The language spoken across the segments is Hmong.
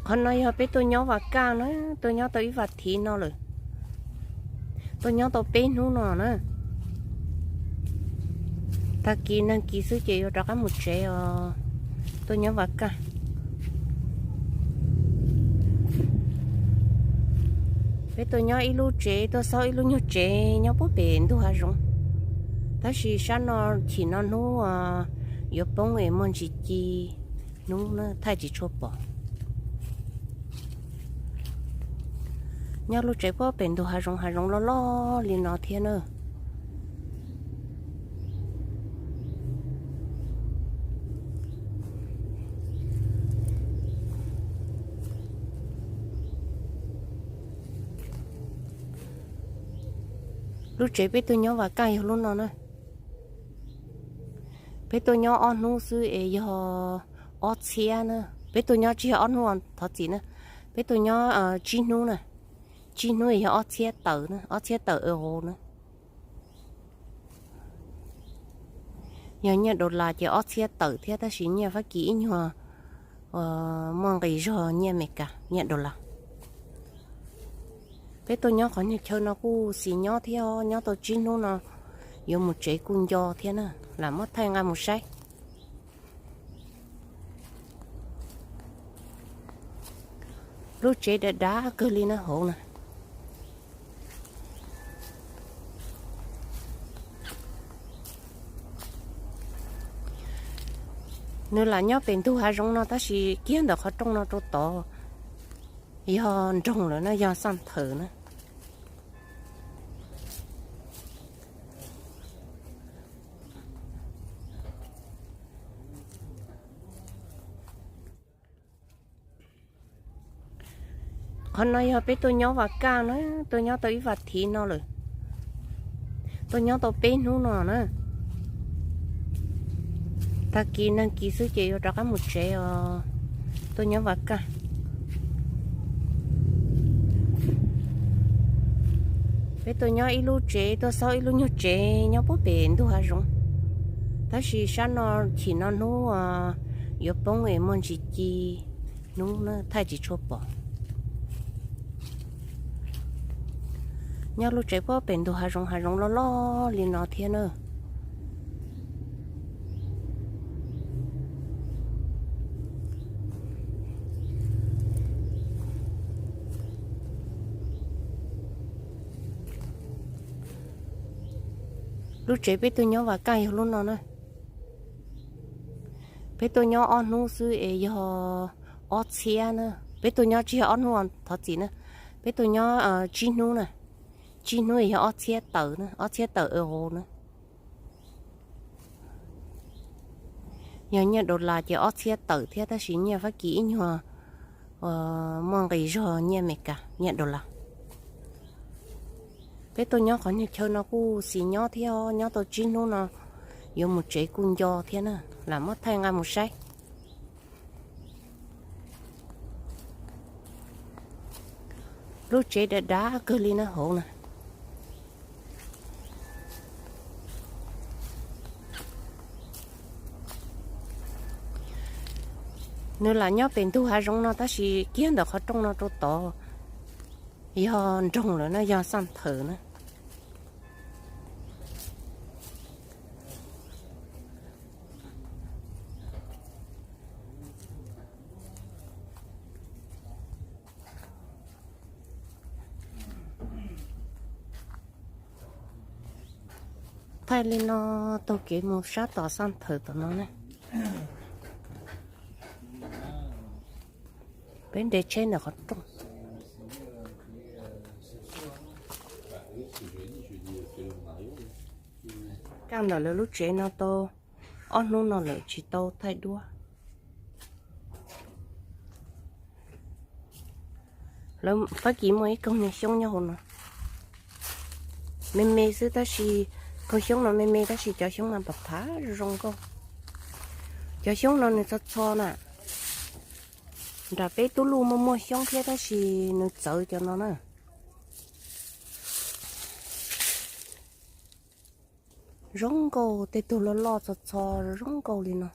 Qhov no yog peb tuaj nyob Vaj Kaj na, tuaj nyob tau ib vas thiv no lawm, tuaj nyob tau peb hnub no na. Tag kis nag kis xwb ces yuav rov qab mus tsev os. Tuaj nyob Vaj Kaj, peb tuaj nyob ib lub tsev, tuaj xauj ib lub nyuag tsev nyob puag pem ntug hav zoov, tab sis sab no chim no hnub yuav poob es muaj ntsis ci hnub na, thaij tsis tshua pom. Nyob lub tsev puag pem ntug hav zoov, hav zoov loj loj li no thiab na. Lub tsev peb tuaj nyob Vaj Kaj yog lub no na. Peb tuaj nyob ob hnub xwb es yog ob txhiab na. Peb tuaj nyob tsis yog ob hnub, thov txim na, peb tuaj nyob tsib hnub na. Tsib hnub es yog ob txhiab tawm na, ob txhiab tawm euro na. Yog nyiaj dollar ces ob txhiab tawm thiab, tab sis nyiaj Fab Kis ib nyuag muaj nqis zog nyiaj Amelikas, nyiaj dollar. Peb tuaj nyob qhov nyuag chaw no kuj xis nyob thiab, nyob tau tsib hnub no yuav mus tsev kuj nco thiab na, lam muab thaij nqa mus saib. Lub tsev dav dav kawg li na hauv na. Nws lam nyob pem ntug hav zoov no tab sis kiag ntawm qhov rooj no rau tod yog nroog lawm na, yog Xaj Thawm na. Qhov no yog peb tuaj nyob Vaj Kaj na, tuaj nyob tau ib vas thiv no lawm, tuaj nyob tau peb hnub no na. Tag kis nag kis xwb ces yuav rov qab mus tsev os. Tuaj nyob Vaj Kaj, peb tuaj nyob ib lub tsev, tuaj xauj ib lub nyuag tsev nyob puag pem ntug hav zoov, tab sis sab no chim no hnub yuav poob es muaj ntsis ci hnub na, thaij tsis tshua pom. Nyob lub tsev puag pem ntug hav zoov, hav zoov loj loj li no thiab na. Lub tsev peb tuaj nyob Vaj Kaj yog lub no na. Peb tuaj nyob ob hnub xwb es yog ob txhiab na. Peb tuaj nyob tsis yog ob hnub, thov txim na, peb tuaj nyob tsib hnub na. Tsib hnub es yog ob txhiab tawm na, ob txhiab tawm euro na. Yog nyiaj dollar ces ob txhiab tawm thiab, tab sis nyiaj Fab Kis ib nyuag muaj nqis zog nyiaj Amelikas, nyiaj dollar. Peb tuaj nyob qhov nyuag chaw no kuj xis nyob thiab, nyob tau tsib hnub no yuav mus tsev kuj nco thiab na, lam muab thaij nqa mus saib. Lub tsev dav dav kawg li na hauv na. Nws lam nyob pem ntug hav zoov no tab sis kiag ntawm qhov rooj no rau tod yog nroog lawm na, yog Xaj Thawm na. Thaij li no taug kev mus sab tom Xaj Thawm tom no ne. Peb nres tsheb ntawm qhov rooj. Kaj ntawm lawv lub tsev no tau ob hnub no lawm tsis tau thaij duab. Lawv Fab Kis muaj ib koog niag xyoob nyob hauv no, me me xwb tab sis, koog xyoob no me me tab sis cov xyoob no pam phav zoo nkauj. Cov xyoob no nws txho txho na, nram peb tub luj muaj muaj xyoob thiab tab sis nws txawv cov no na. Zoo nkauj, tej tug loj loj txho txho zoo nkauj li no.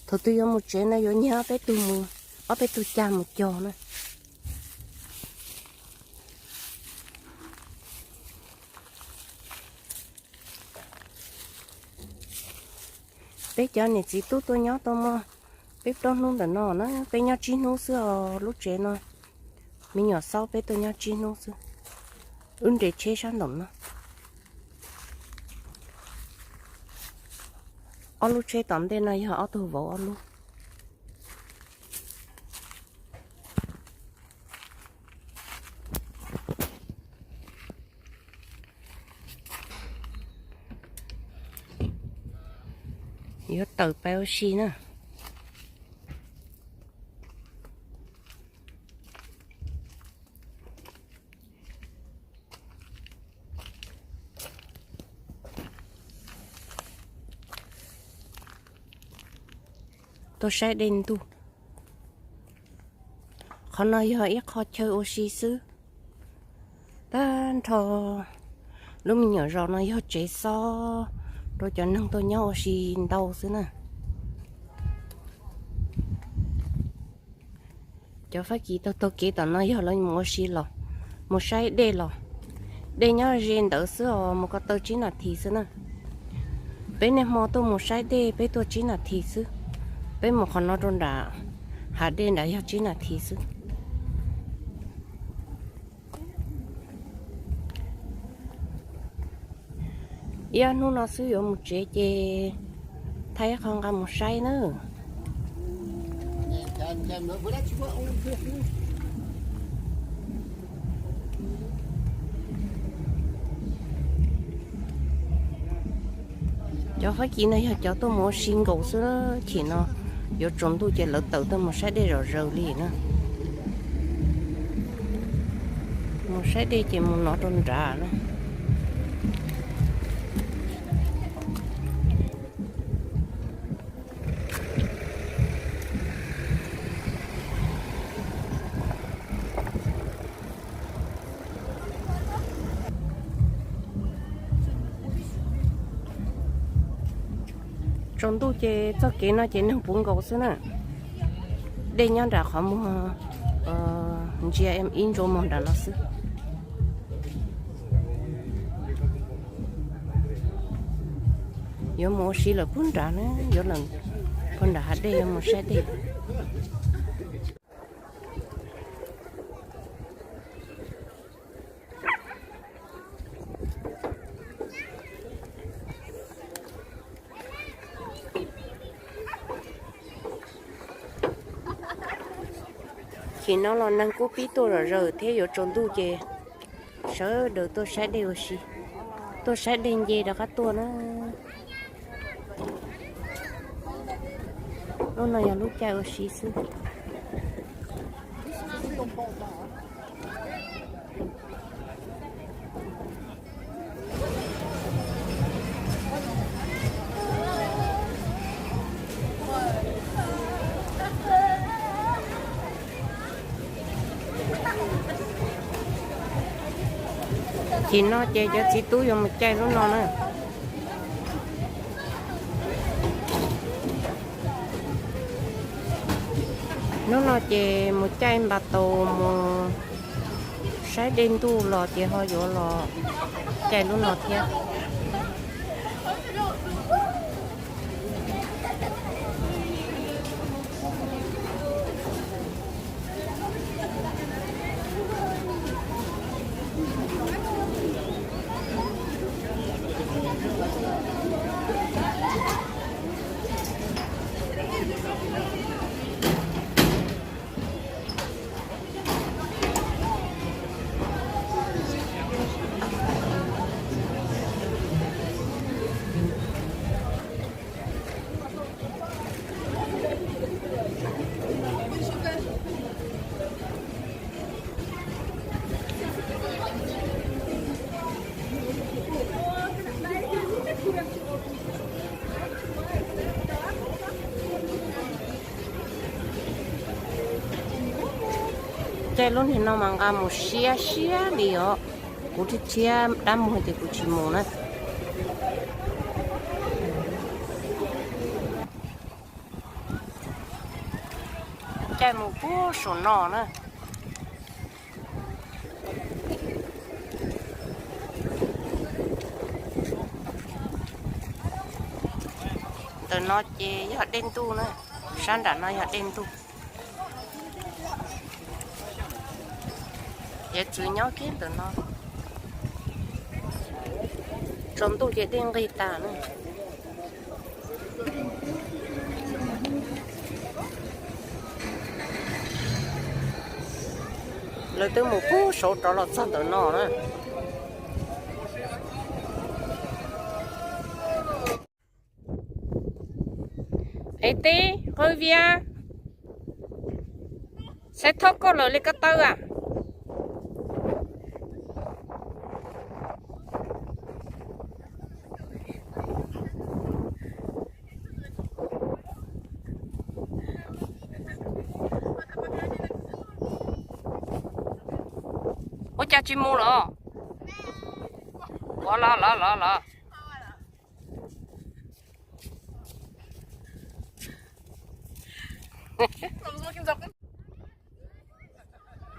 Thaum twg yuav mus tsev no yuav nyiag ob peb tug mus, ob peb tug cag mus cog na. Peb cov niam txiv tub tuaj nyob tau muaj peb plaub hnub ntawm no na, peb nyob tsib hnub xwb os lub tsev no. Me nyuam xaub peb tuaj nyob tsib hnub xwb. Wb nres tsheb sab nraum no. Ob lub tsheb tom ntej no yog ob tug vauv ob lub. Yuav tawm pais ua si na. Tuaj saib dej ntuj. Qhov no yog ib qho chaw ua si xwb. Tag nrho lub me nyuam zos no yog tsev xob rau cov neeg tuaj nyob ua si ntau xwb na. Cov Fab Kis taug taug kev tom no yog lawv mus ua si los, mus saib dej los. Dej nyob ze ntawd xwb os, mus ko taw tsib nas this xwb na. Peb niaj hmo tuaj mus saib dej peb tuaj tsib nas this xwb. Peb mus qhov no rau nram hav dej nrad yog tsib nas this xwb. Ib ob hnub no xwb yuav mus tsev ces thaij ib qho nqa mus saib na. Cov Fab Kis no yog cov tuaj mus ua si nkaus xwb, chim no yuav tsaus ntuj ces lawv tawm tuaj mus saib dej zom zaws li na. Mus saib dej ces mus no rau nrad na. Tsaus ntuj ces txoj kev no ces neeg puv nkaus xwb na. Dej nyob nram qhov muag ntsia ib ntsuas mog nram no xwb. Yuav mus ua si lawm puag nrad na, yuav lawm puag nram hav dej yuav mus saib dej. Chim no los neeg kuj pib tuaj zom zaws thiab yuav tsaus ntuj ces sawv daws tuaj saib dej ua si, tuaj saib dej nce rov qab tuaj na. Lub no yog lub caij ua si xwb. Chim no ces cov txiv tub yuav mus caij lub no na. Hnub no ces mus caij npas taus mus saib dej ntuj los ces ho yuav los caij lub no thiab. Caij lub niag no mas nqa mus siab siab li os. Kuv thiab dab muag ces kuv tsis mus na. Caij mus puag saum no na. Ntawm no ces yog dej ntuj na, sab nram no yog dej ntuj. Hiav txwv nyob kiag ntawm no. Tsaus ntuj ces dej nqig tas na. Lawv twb mus puag saud rov los txog ntawm no na. Es tib qw vias, saib thob koj lawm li ko taw a. Ua cas tsis mus los? Ua los los los los.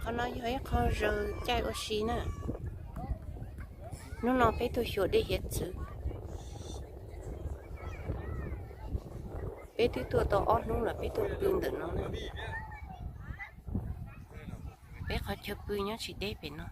Qhov no yog ib qho zaws caij ua si na. Hnub no peb tuaj xyuas dej hiav txwv. Peb twb tuaj tau ob hnub lawm, peb tuaj pw ntawm no na. Peb qhov chaw pw nyob tsis deb pem no.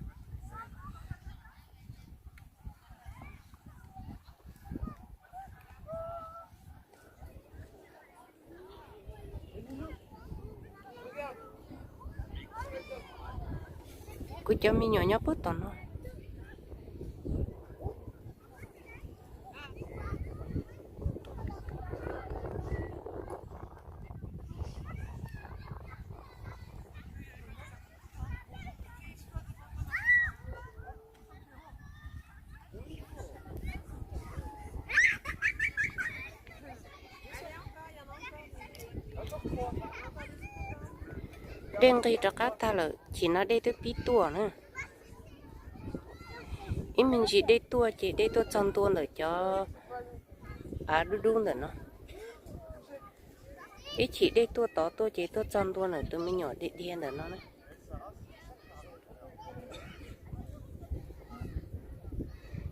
Kuv cov me nyuam nyob puag tom no. Dej nqig rov qab tag lawm, chim no dej twb pib tuaj na. Ib me ntsis dej tuaj ces dej tuaj txog ntua ntawm cov av dub dub ntawm no. Ib chim dej tuaj tod tuaj ces tuaj txog ntua ntawm tus me nyuam dhia dhia ntawm no na.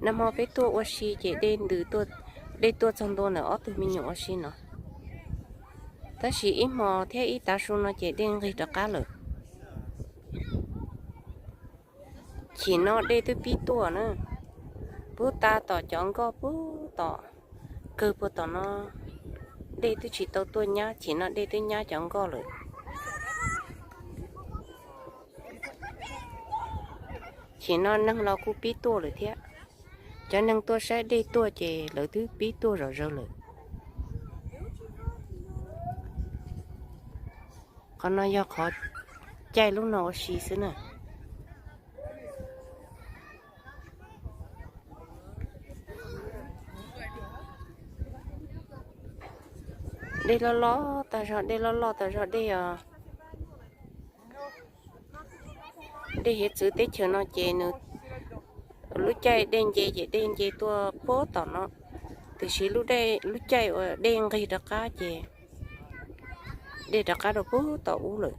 Nag hmo peb tuaj ua si ces dej ntws, dej tuaj txog ntua ntawm ob tug me nyuam ua si no. Tab sis ib hmo thiab ib tav su no ces dej nqig rov qab lawm. Chim no dej twb pib tuaj na. Pub ta tom cov nkoj pub tom, kawg puag tom no, dej twb tsis tau tuaj nyab, chim no dej twb nyab cov nkoj lawm. Chim no neeg los kuj pib tuaj lawm thiab. Cov neeg tuaj saib dej tuaj ces lawv twb pib tuaj zom zaws lawm. Qhov no yog qhov caij lub no ua si xwb na. Dej loj loj tas zog, dej loj loj tas zog, dej os. Dej hiav txwv teb chaws no ces nws lub caij dej nce ces dej nce tuaj puag tom no, tiam sis lub caij uas dej nqig rov qab ces dej rov qab rau puag tom ub lawm.